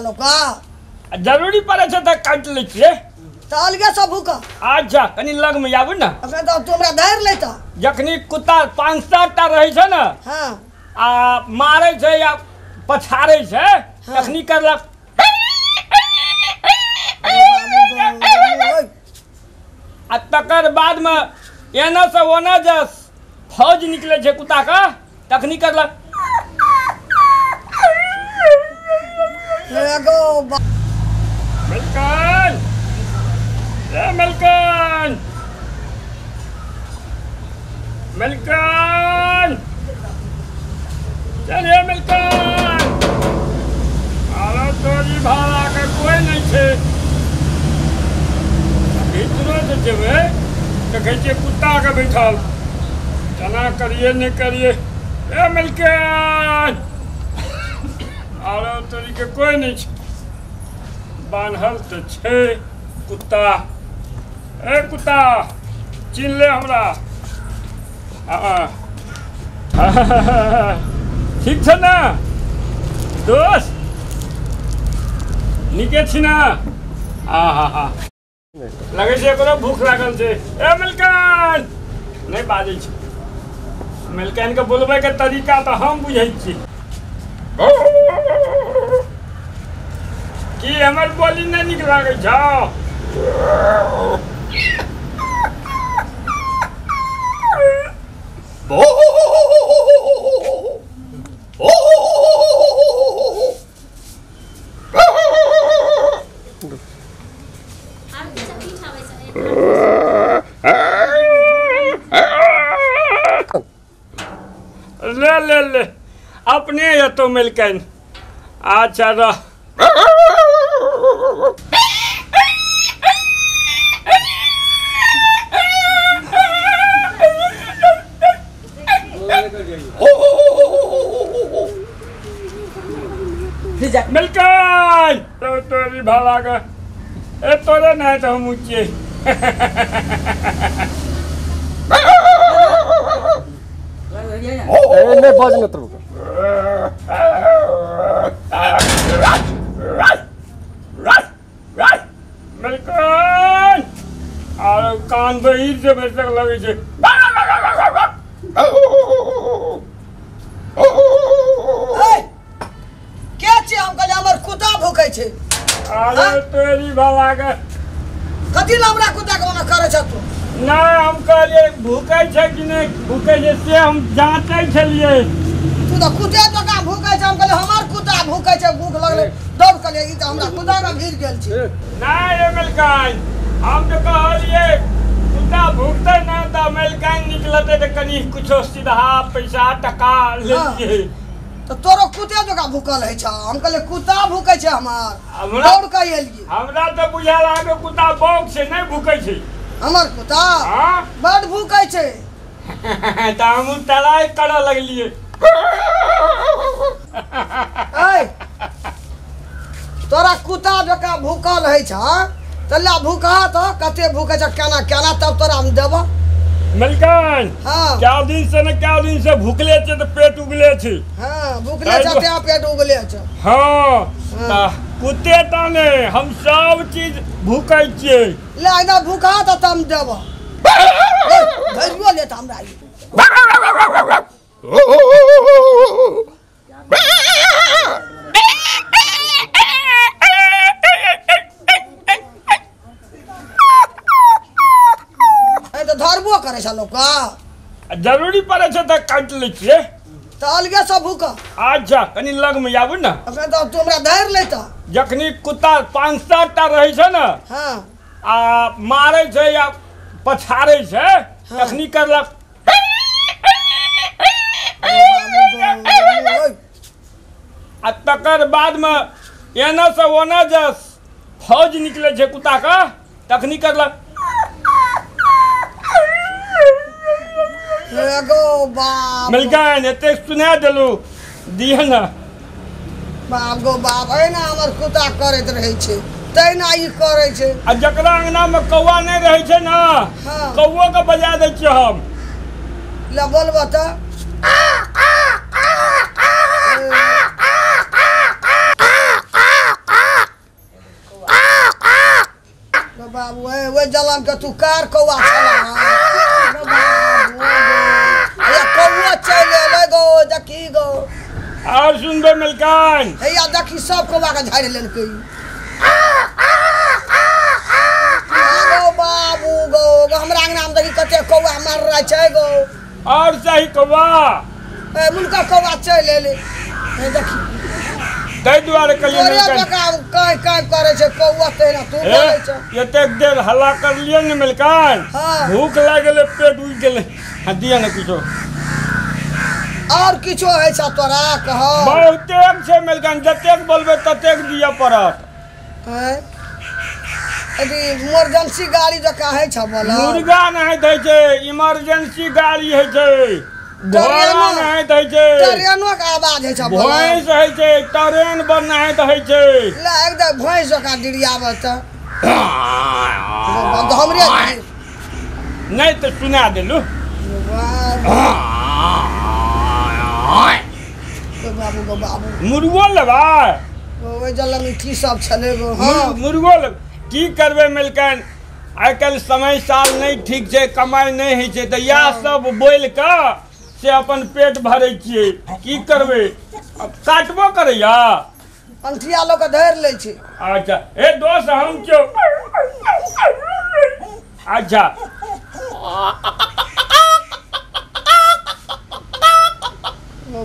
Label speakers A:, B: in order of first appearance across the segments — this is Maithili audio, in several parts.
A: छै लोक
B: आ जरूरी पड़ै छै तऽ काटि लै छियै।
A: तऽ अलगे सब भूख।
B: अच्छा कनि लगमे आबू ने।
A: अखन तऽ तू हमरा धरि लेता।
B: जखनी कुत्ता 5-7 टा रहै छै ने,
A: हाँ,
B: आ मारै छै या पछाड़ै छै, तखनी करलक। आ तकर बादमे एना से ओना जे फौज निकलै छै कुत्ताके, तखनी करलक। मलकान, ए मलकान, मलकान, चल हे मलकान। आरो तोरी भाड़ा के कोई नहीं छै। भीतरो जे जेबै देखै छियै कुत्ता के बैठल, केना करिए नहि करिए। ए मलकान, आरो तोरी के कोई नहीं छै, बान्हल तऽ छै कुत्ता। ए कुत्ता, चिन्ह ले हमरा। हाँ ठीक छै ने दोस्त, नीके छी ने? हाँ हाँ हाँ, लगै छै एकरो भूख लागल छै। ए मलकान, नहि बाजै छै। मलकान के बोलबै के तरीका तऽ हम बुझै छी। की हमर बोली नहि नीक लागै छौ? ले ले ले, अपने एतौ मलकान। अच्छा रह। मलकान, तोरी भाला के ए तोरे नहीं तो हम ऊँचे।
C: नहीं बाज न तू।
B: मलकान, आर कान बहिर से भरिसक लगै छै।
A: के छी? हम कहलियै हमर कुत्ता भूकै छै।
B: अरे तोरी भाला के
A: कथी लए हमरा कुत्ता के ओना करै छ तू?
B: नहि, हम कहलियै भूकै छै कि नहि भूकै छै से हम जाँचै छलियै।
A: तू तऽ कुत्ते जकाँ भूकै छै। हम कहलियै हमर कुत्ता भूकै छै, भूख लगलै, दौड़ कहलियै ई तऽ हमरा कुत्ता के घिर गेल छै।
B: नहि रे मलकान, हम तऽ कहलियै कुत्ता भूकतै ने तऽ मलकान निकलतै तऽ कनि कुछो सीधा पैसा टका लेतियै।
A: तऽ तोरो कुत्ते जकाँ भूकल होइ छ। हम कहलियै कुत्ता भूकै छै हमर, दौड़ कऽ एलियै।
B: हमरा तऽ बुझायल अहाँके कुत्ता बौक छै, नहि भूकै छै।
A: हमर कुत्ता बड भूकै छै।
B: तऽ हमहूँ ट्राई करऽ लगलियै।
A: ऐ तोरा कुत्ता जकाँ भूकल होइ छ तऽ ले भूका तऽ कते भूकै छ, केना केना, तब तोरा हम देबऽ।
B: मलकान,
A: हाँ,
B: क्या दिन से ने क्या दिन से भूखले छै तऽ पेट उगले छै।
A: हाँ, भूखले छ तें पेट उगले छ।
B: हाँ, तऽ कुत्ते टा नहि, हम सब चीज भूकै छियै।
A: ले एना भूखा तऽ तब देबऽ। धरियो लेत हमरा ई। तऽ धरबो करै छै लोक।
B: जरूरी पड़ै छै तऽ काटि लै छियै।
A: तऽ अलगे सब भूख।
B: अच्छा कनि लगमे आबू ने।
A: अखन तऽ तू हमरा धरि लेता।
B: जखनी कुत्ता 5-7 टा रहै छै ने,
A: हाँ,
B: आ मारै छै या पछाड़ै छै, तखनी करलक। आ तकर बादमे एना से ओना जे फौज निकलै छै कुत्ताके, तखनी करलक। मलकान, एतेक सुना देलू, दिह ने।
A: बाप गो बाप, एना हमर कुत्ता करैत रहै छै तहिना ई करै छै।
B: आ जकरा अंगनामे कौआ नहि रहै छै ने, कौओ के बजा दै छियै हम।
A: ले बोलबऽ तऽ। ओइ जलम के तू कार कौआ छला या कौआ चलि एलै गो देखी गो।
B: और सुनबे मलकान
A: हैया देखी सब कौआ के झाड़ि लेलकै। गो बाबू गो हमरा अंगना में देखी कते कौआ मार रहै छै गो।
B: और सही कौआ
A: ए मुनका कौआ चलि एलै देखी
B: ताहि दुआरे कहलियै
A: काय काय करै छै कौआ तहिना तू बोलै छ।
B: एतेक देर हल्ला करलियै ने मलकान भूख लागि गेलै पेट उगि गेलै। हाँ दिअ ने किछो
A: और किछो होइ छ तोरा कह।
B: बहुतेक छै मलकान जतेक बोलबै ततेक दिअ पड़त।
A: इमरजेंसी गाड़ी जकाँ होइ छ बोला।
B: मुर्गा नहि दै छै इमरजेंसी गाड़ी होइ छै। घोड़ा नहि दै छै
A: ट्रेनो के आवाज होइ छै।
B: भैंस होइ छै ट्रेन पर नहि दै छै।
A: ले एकदम भैंस जकाँ डिरियाबऽ तऽ हमरे
B: नहि तऽ सुना देलू।
A: बाबू गो बाबू
B: मुर्गो लेबै
A: ओहि जलम की सब छलै गो। हाँ
B: मुर्गो लेबै की करबै मलकान आइ काल्हि समय साल नहि ठीक छै कमाइ नहि होइ छै तऽ इएह सब बोलि कऽ से अपन पेट भरै छियै। की करबै काटबो करैया
A: अंठिया लोग धरि लै छै।
B: अच्छा ए दोस्त हम क्यों अच्छा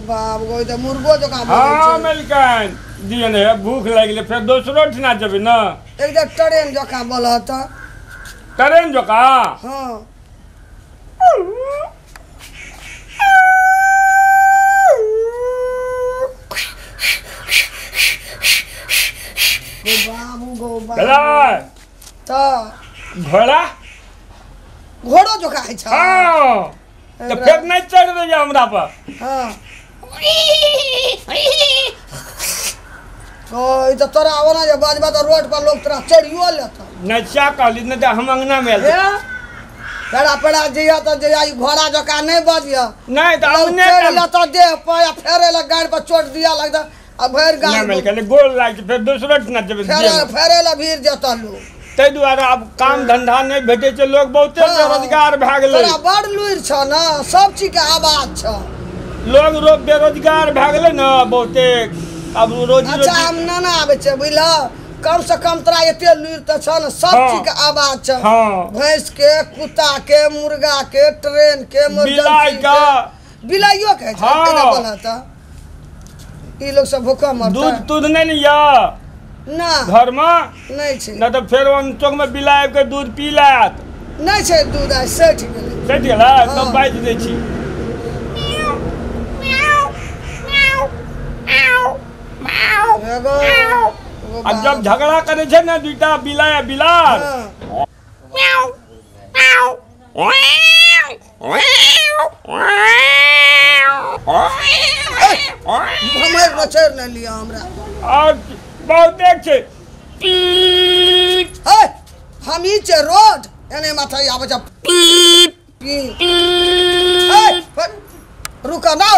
A: बाप गो तऽ मुर्गो जकाँ बोलै छै।
B: हाँ मलकान दिअ ने भूख लागि गेलै फेर दोसरो ठिना जेबै ने।
A: एकदम ट्रेन जकाँ बोलह तऽ
B: ट्रेन जकाँ।
A: हाँ बाबू गो बाबू तऽ
B: घोड़ा
A: घोड़ो जकाँ होइ छै।
B: हाँ तऽ फेर नहि चढ़ि दैया हमरा पर।
A: हाँ ओ ई तऽ तोरा ओना जे बजबा तऽ रोड पर लोग तोरा चढ़ियो लेतौ।
B: नहि सएह कहली नहि तऽ हम अंगना मे आयल।
A: पेड़ा पेड़ा जइह तऽ जइह ई घोड़ा जकाँ नहि बजिह।
B: नहि तऽ अंगने
A: चढ़ि लेतौ देह पर आ फेर एलक गाड़ि पर चोट दिअ लगतौ आ भरि गाड़ी
B: नहि मलकान गोल लागि फेर दोसरो ठिना जेबै
A: फेर एलक भीड़ जेतौ लोग।
B: ताहि दुआरे आब काम धंधा नहि भेटै छै लोग बहुते बेरोजगार भए गेलै।
A: तोरा बड़ लुरि छौ ने सब चीज के आवाज छौ।
B: लोग बेरोजगार भए गेलै ने बहुते अब रोजी।
A: अच्छा हम नाना आबै छै बुझलह कम से कम तोरा एते लुरि तऽ छौ ने सब चीज के आवाज छौ। भैंस के कुत्ता के मुर्गा के ट्रेन के
B: बिलाइ के
A: बिलाइयो के छै। बोलह तऽ ई लोग सब भूखा मरतै।
B: दूध तूध नहि ने यऽ
A: ना
B: घर में
A: नहि छै।
B: नहि तऽ फेर चौक में बिलाइ के दूध पी लेत।
A: नहि छै दूध आइ सठि गेलै।
B: सठि गेलै तब बाजि दै छी। आ जब झगड़ा करै छै ने दुईटा बिलाइ आ बिलार
A: हमर चढ़ि नहि लिअ हमरा।
B: और बहुते छै
A: हम ई छै रोड एने माथा आबै छै रुक ना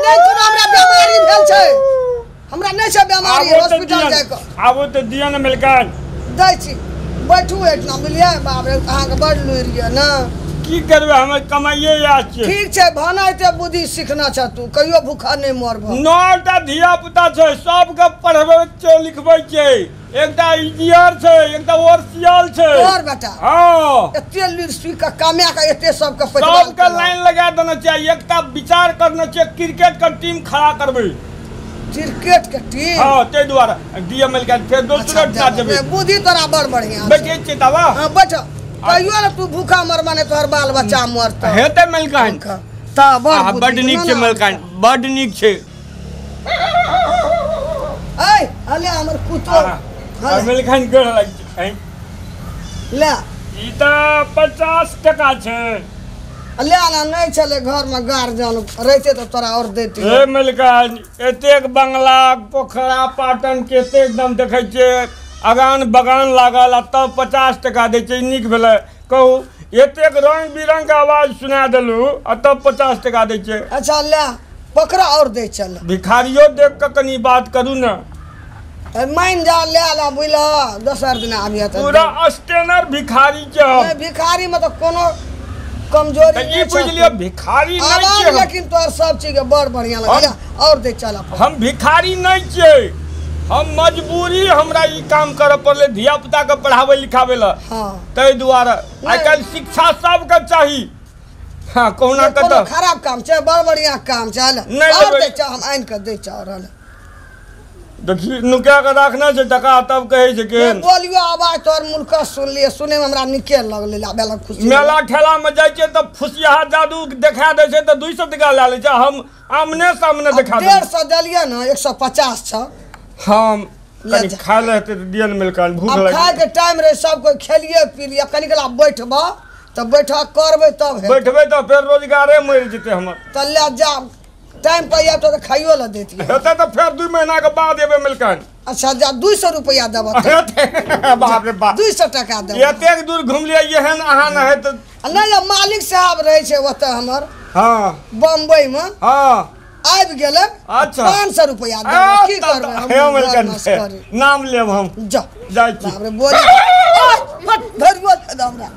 A: नहि कोनो हमरा बेमारी भेल छै हमरा नहि छै बेमारी हॉस्पिटल जाय के।
B: आबो तऽ दिअ ने मलकान
A: दै छी बैठू एहिठिना बुझलियै। बाप रे अहाँके बड़ लुरि यऽ ने।
B: की करबै हमर कमाइए इएह छै।
A: ठीक छै भने एते बुद्धि सीखना छ तू कहियो भूखा नहि मरबह।
B: 9टा धिया पुता छै सबके पढ़बै छै लिखबै छै। एकटा इंजीनियर छै एकटा ओरसियल छै।
A: तोहर बेटा
B: हाँ
A: एते लुरि सीख के कमा के एते सबके
B: सबके लाइन लगा देना चाही। एकटा विचार करना छै क्रिकेट के टीम खड़ा करबै।
A: क्रिकेट के टीम
B: हाँ ताहि दुआरे दिअ मलकान फेर दोसरो ठिना जेबै।
A: बुद्धि तोरा बड़ बढ़िया
B: बैठै छियै तब।
A: हाँ बैठ कहियो ने तू भूखा मरबा नहि तोहर बाल बच्चा मरतौ।
B: हेतै मलकान
A: तऽ
B: बड नीक छै मलकान बड नीक छै।
A: ऐ हले हमर कुतो
B: मलकान गोर लागि छै
A: ले
B: ई तऽ 50 टका छै।
A: ले ना नहीं छले घर में गार्जियन रहते तो तोरा और देती।
B: ए मलकान एतेक बंगला पोखरा पाटन के एतेक एकदम देखै छियै अगान बगान लागल आ तब 50 टका दै छै। नीक भेलै कहू एतेक रंग बिरंग के आवाज सुना देलू आ तब 50 टका दै छै।
A: अच्छा ले पकड़ा और दे चल।
B: भिखारियो देख के कनी बात करू ना।
A: मान जा ले ला बुझल दोसर दिन आबिए तऽ
B: पूरा स्टैंडर्ड भिखारी छै हम।
A: नहि, भिखारी में तऽ कोनो कमजोरी
B: तऽ ई
A: नहि
B: बुझि
A: छै।
B: लिअ भिखारी नहि
A: आवाज
B: छियै हम।
A: लेकिन तोहर सब चीज के बड़ बढ़िया लगल और दे चल अपन।
B: हम भिखारी नहि छियै, हम मजबूरी हमरा ई काम करऽ पड़लै धिया पुता के पढ़ाबै लिखाबै लए।
A: हाँ
B: ताहि दुआरे आइ काल्हि शिक्षा सबके चाही। हाँ कहुना
A: कोनो
B: कतऽ
A: खराब काम छै, बड़ बढ़िया काम छै।
B: नहि
A: और
B: लेबै।
A: दे चल, हम आनि कऽ दै चल।
B: देखी नुका के राखना छै टका तब कहै छै केहन
A: बोलियो आवाज तोहर मुल्क सुनलियै, सुनै में हमरा नीके लगलै, लाबे लग खुशी
B: मेला ठेला में जाइ छियै तऽ फुसियाहा जादू देखा दै छै तऽ 200 टका लए लै छै, हम आमने सामने देखा दै
A: 150 देलियै ने, 150 छ।
B: हम कनि खाय लए हेतै तऽ दिअ ने मिलकन, भूख
A: आब
B: लागि
A: खाय के टाइम रहै, सब कोइ खेलिए पीलिए, कनि काल बैठबह तऽ बैठक करबै तब हेतै।
B: बैठबै तऽ फेर रोजगारे मरि जेतै हमर।
A: तऽ लए जा, टाइम पर आयब तऽ खाइयो लए दैतियै।
B: हेतै तऽ फेर 2 महीना के बाद एबै मिलकन।
A: अच्छा जा, 200 रुपया देबऽ।
B: बाप रे बाप,
A: 200 टका देबऽ।
B: एतेक दूर घुमलियै एहन अहाँ नहि हेतै।
A: नहि मालिक साहब रहै छै ओतऽ हमर।
B: हाँ
A: बम्बई में।
B: हाँ
A: आबि गेलै।
B: अच्छा
A: 500 रुपया देबऽ, की करबै हम?
B: नाम लेब हम।
A: जा
B: जाइ छी।
A: बाप रे बोली धरियो हमरा।